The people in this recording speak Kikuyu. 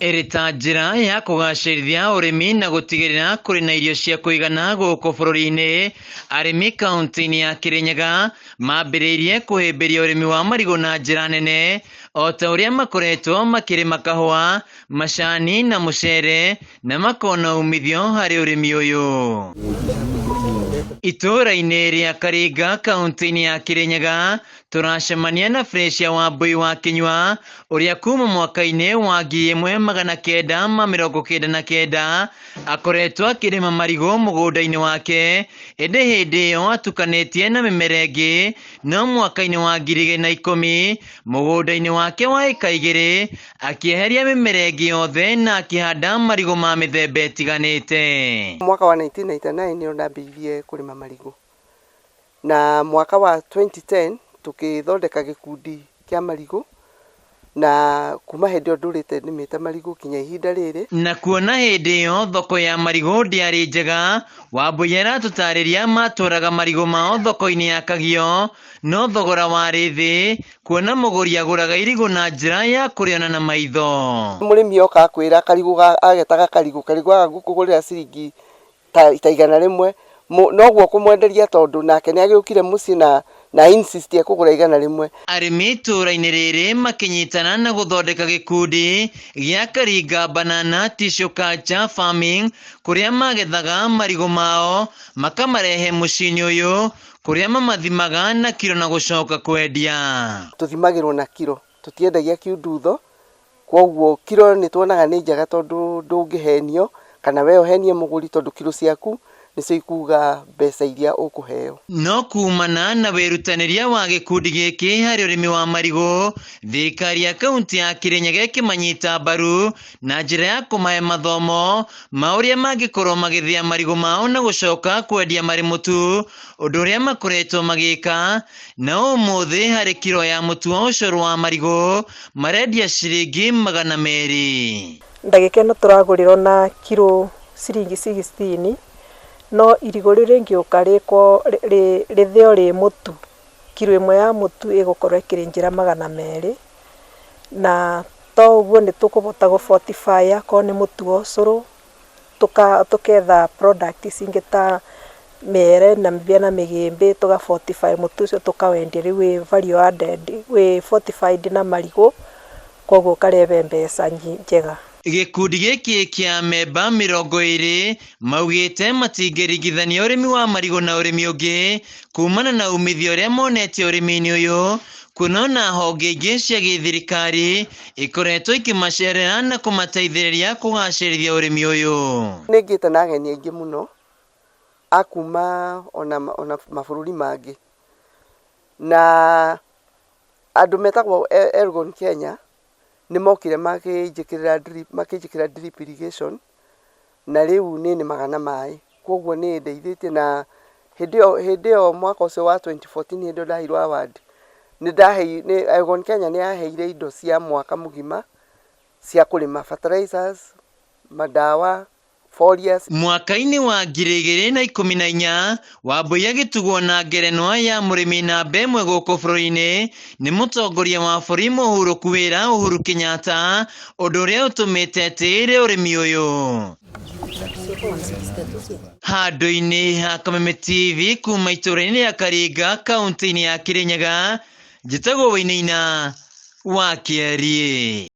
Ĩrĩ ta njĩra ya kũgacĩrithia ũrĩmi na gũtigĩrĩra kũrĩ na irio cia kũigana gũkũ bũrũri-inĩ, arĩmi kaunti-inĩ ya Kĩrĩnyaga mambĩrĩirie kũhĩmbĩria ũrĩmi wa marigũ na njĩra nene o ta ũrĩa makoretwo makĩrĩma kahũa, macani na mũcere na makona umithio harĩ ũrĩmi ũyũ. Itũũra-inĩ rĩa Karinga kaunti-inĩ ya Kĩrĩnyaga tũracemania na Fresia Wambui wa Kĩnyua ũrĩa kuma mwaka-inĩ wa 1999 akoretwo akĩrĩma marigũ mũgũnda-inĩ wake ĩndĩ hĩndĩ ĩyo atukanĩtie na mĩmera ĩngĩ no mwaka-inĩ wa 2010 mũgũnda-inĩ wake wa ĩka igĩrĩ akĩeheria mĩmera ĩngĩ yothe na akĩhanda marigũ ma mĩthemba ĩtiganĩte. Mwaka wa 1999 nĩrĩo ndambĩrĩirie kũrĩma marigũ. Na mwaka wa 2010 tũgĩthondeka gĩkundi kĩa marigũ, na kuma hĩndĩ ĩyo ndũrĩte nĩmĩte marigũ nginya ihinda rĩrĩ. Na kuona hĩndĩ ĩyo thoko ya marigũ ndĩarĩ njega, Wambũi aratũtarĩria matwaraga marigũ mao thoko-inĩ ya Kagio, no thogora warĩ thĩ, kuona mũgũri agũraga irigũ na njĩra ya kũrĩona na maitho. Mũrĩmi oka akwĩra karigũ agetaga karigũ, karigũ gaka ngũkũgũrĩra ciringi ta 100, noguo ũkũmwenderia tondũ nake nĩ agĩũkire mũciĩ na insist ekũgũra 100. Arĩmi itũũra-inĩ rĩrĩ makĩnyitana na gũthondeka gĩkundi gĩa Karinga Banana Tissue Culture Farming kũrĩa magethaga marigũ mao makamarehe mũciĩ-inĩ ũyũ kũrĩa mamathimaga na kiro na gũcoka kwendia. Tũthimagĩrwo na kiro, tũtiendagia kiundutho, Kwoguo kiro nĩ tuonaga nĩ njega tondũ ndũngĩhenio kana we ũhenie mũgũri tondũ kiro ciaku nĩcio ikuga mbeca iria ũkũheo. No kumana na wĩrutanĩria wa gĩkundi gĩkĩ harĩ ũrĩmi wa marigũ, thirikari ya kaunti ya Kĩrĩnyaga ĩkĩmanyita mbaru na njĩra ya kũmahe mathomo ma ũrĩa mangĩkorwo magĩthĩa marigũ mao na gũcoka kwendia marĩ mũtu, ũndũ ũrĩa makoretwo magĩka, na ũmũthĩ harĩ kiro ya mũtu wa ũcũrũ wa marigũ marendia ciringi 200. Ndagĩka ĩno tũragũrĩrwo na kiro ciringi sixteen, no irigũ rĩu rĩngĩũka rĩthĩo rĩ mũtu, kiro ĩmwe ya mũtu ĩgũkorwo ĩkĩrĩnjĩra 200, na to ũguo nĩ tũkũhota gũ fortify akorwo nĩ mũtu wa ũcũrũ, tũketha product cingĩ ta mĩere na mbia na mĩgĩmbĩ tũga fortify mũtu ũcio tũkawendia rĩu wĩ value added, wĩ fortified na marigũ, koguo ũkarehe mbeca njega. Gĩkundi gĩkĩ kĩa memba 20 maugĩte matingĩringithania ũrĩmi wa marigũ na ũrĩmi ũngĩ kumana na umithio ũrĩa monete ũrĩmi-inĩ ũyũ, kuona ona honge ingĩ cia gĩthirikari ikoretwo ikĩmacerera na kũmateithĩrĩria kũgacĩrithia ũrĩmi ũyũ. Nĩ ngĩte na ageni aingĩ mũno a kuma ona mabũrũri mangĩ, na andũ metagwo Elgon Kenya nĩ mokire makĩnjĩkĩrĩra drip irrigation, na rĩu nĩ nĩmaga na maĩ, koguo nĩ ĩndeithĩtie na hĩndĩ ĩyo mwaka ũcio wa 2014 hĩndĩ ĩyo ndaheirwo award, Elgon Kenya nĩ yaheire indo cia mwaka mũgima cia kũrĩma fertilizers, mandawa, foliars. Mwaka-inĩ wa 2014 Wambui agĩtugwo na ngerenwa ya mũrĩmi namba ĩmwe gũkũ bũrũri-inĩ nĩ mũtongoria wa bũrũri mũhurũku wĩra Uhuru Kenyatta, ũndũ ũrĩa ũtũmĩte atĩĩre ũrĩmi ũyũ. Handũ-inĩ ha Kameme TV kuma itũũra-inĩ rĩa Karinga kaunti-inĩ ya Kĩrĩnyaga, njĩtagwo Wainaina wa Kĩariĩ.